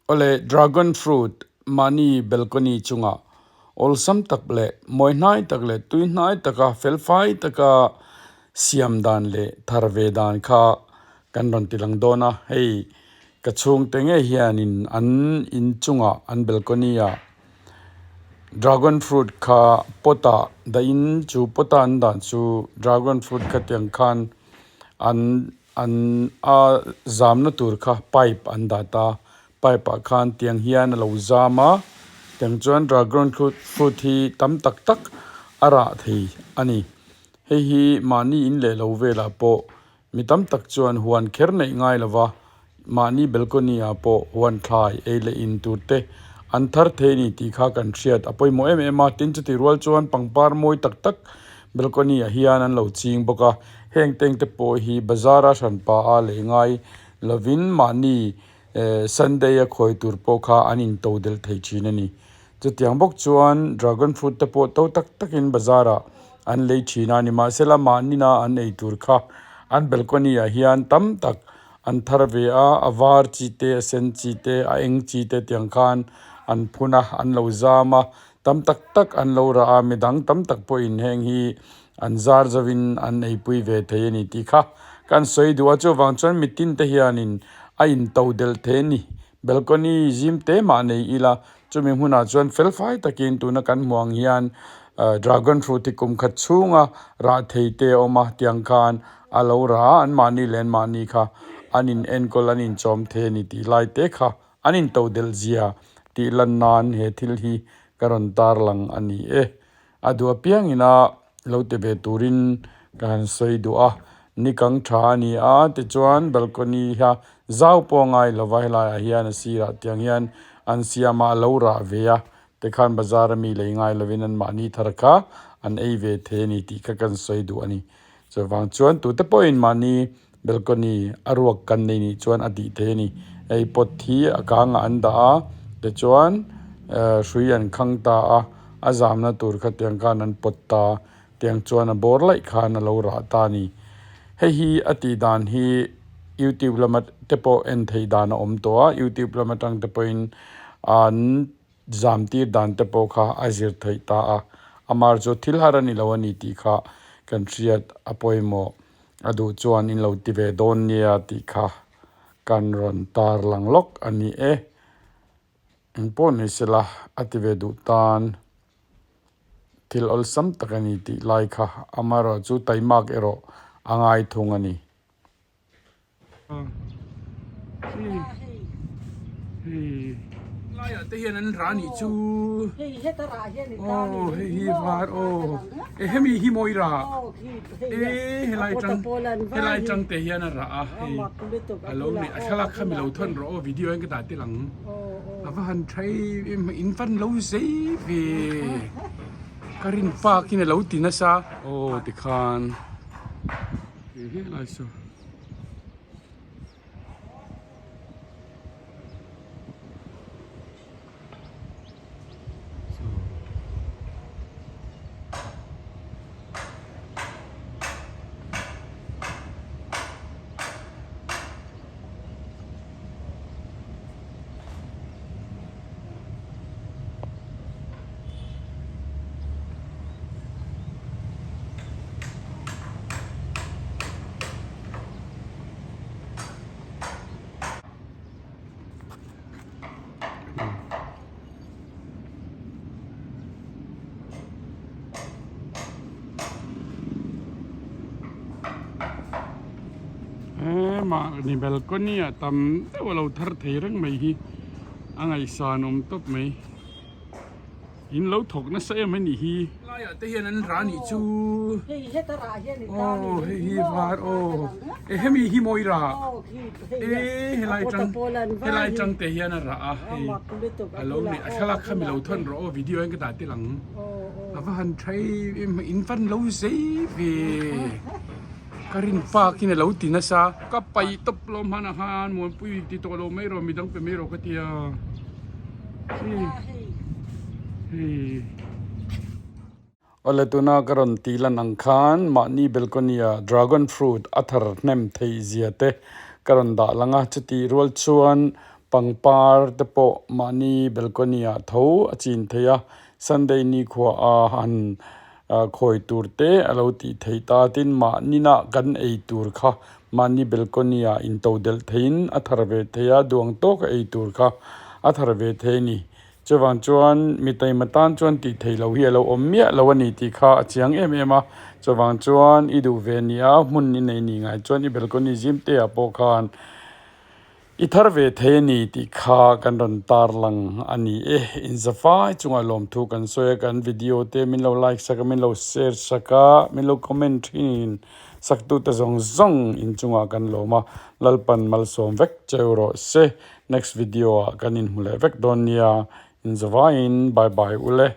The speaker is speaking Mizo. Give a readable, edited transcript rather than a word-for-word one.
Awle dragon fruit mahni balcony chungah awlsam tak leh mawi hnai tak leh tui hnai taka fel fai taka siam dan leh thar ve dan kha kan rawn ti lang dawn a, hei ka chhungte ngei hianin an in chungah an balcony ah dragon fruit kha pot ah dahin chu pot a an dah chu dragon fruit kha tiang khan an. An a zamna tur kha pipe an dah ta pipe ah khan tiang hian a lo zam a tiang chuan dragon fruit hi tam tak tak a rah thei a ni hei hi mahni in leh lo velah pawh mi tam tak chuan huan kher neih ngai lo va mahni balcony ah pawh huan thlai ei leh in tur te an thar thei a ni tih kha kan hriat a pawimawh em em a tin chutih rual chuan pangpar mawi tak tak balcony ah hian an lo ching bawk a. Heng teng te pawh hi bazar a hran pa a lei ngai lovin mahni eh Sunday a khawi tur pawh kha an in to delh thei thin a ni. Chutiang bawk chuan dragon fruit te pawh to tak takin bazar ah an lei thin a nimahsela mahnina an ei tur kha an balcony ah hian tam tak an thar ve a, a var chi te a sen chi te a eng chi te tiang khan an phun a an lo zam a tam tak tak an lo rah a midang tam tak pawhin heng hi An zar zovin an eipui ve thei a ni tih kha kan sawi duh a, chuvang chuan mitin te hianin a into delh thei a ni. Balcony zim te mah nei ila chumi hmunah chuan felfai takin tuna kan hmuh ang hian dragon fruit hi kum khat chhunga rah thei te a awm a, tiang khan a lo rah a, anmahni leh anmahni kha an in enkawl an inchawm thei a ni tih lai te kha an into delh zia tih lan nan he thil hi ka rawn tarlang a ni e. A duh apiang ina lo ti ve turin ka han sawi duh a, ni kang tha a ni a tichuan balcony hi a zau pawh a ngai lova helaiah hian a sirah tiang hian an siam a a lo rah ve a tikhan bazar a mi lei ngai lovin an mahni thar kha an ei ve thei a ni tih kha kan sawi duh a ni. Chuvang chuan tute pawhin mahni balcony a ruak kan nei nih chuan a tih thei a ni. Hei pot hi a kangah an dah a tichuan hrui an khang ta a, a zamna tur kha tiang khan an pawt ta a, tiang chuan a bawr laih khan a lo rah ta a ni. Hei hi a tih dan hi youtube lama te pawh en theih dan a awm tawh a, youtube lam atang te pawhin an Zam tir dan te pawh kha a zir theih ta a, amar chu thil har a ni lo a ni tih kha kan hriat a pawimawh. A duh chuan in lo ti ve dawn nia tih kha kan rawn tar lang lawk a ni e. Engpawh ni sela a ti ve duh tan thil awlsam tak a ni tih lai kha amaherawh chu taimak erawh a ngai thung a ni. Laiah te hian an rah anih chu aw hei hi var aw e hemi hi mawi rah e helai tang helai tang te hian a rah a hei a lo ni a thlalak kha mi lo thawn rawh aw video hian ka dah tel ang a va han tha em em in van lo zei ve ka rin pak in a lo ti nasa aw tikhan. Helai saw. Mahni balcony ah tam deuh a lo thar thei reng mai hi a ngaihsan awm tawp mai. In lo thawk nasa em anih hi. Laiah te hian an rah anih chu. Hei heta rah hian in ta aw hei hi var aw e hemi hi mawi rah e helai tang helai tang te hian a rah a hei a lo ni a thlalak kha mi lo thawn rawh aw video hian ka dah tel ang a va han tha em in van lo zei ve ka rin pak in a lo ti nasa ka paih tawp lo hmanah khan muanpui ti tawh lo mai rawh midang pe mai rawh ka tia. Awle tuna ka rawn tih lan ang khan mahni balcony ah dragon fruit a thar hnem theih zia te ka rawn dah lang a, chutih rual chuan Pangpar te pawh mahni balcony ah tho a chin thei a, Sunday nikhua a han khawi tur te a lo tih theih ta. Tin, mahni nah kan ei tur kha mahni balcony ah into delh theiin a thar ve thei a, duang tawk a ei tur kha a thar ve thei a ni. Chuvang chuan mi taima tan chuan tih theih loh hi a lo awm miah lo a ni tih kha a chiang em em a. Chuvang chuan i duh ve nia hmun i nei ni ngai chuan i balcony zim te ah pawh khan i thar ve thei a ni tih kha kan rawn tarlang a ni e. Inzafai chungah lawmthu kan sawi a, kan video te min lo like sak a, min lo share sak a, min lo comment thin saktute zawng zawng inchungah kan lawm a, Lalpan malsawm vek cheu rawh se. Next video ah kan inhmu leh vek dawn nia, inzawaiin bye bye ule.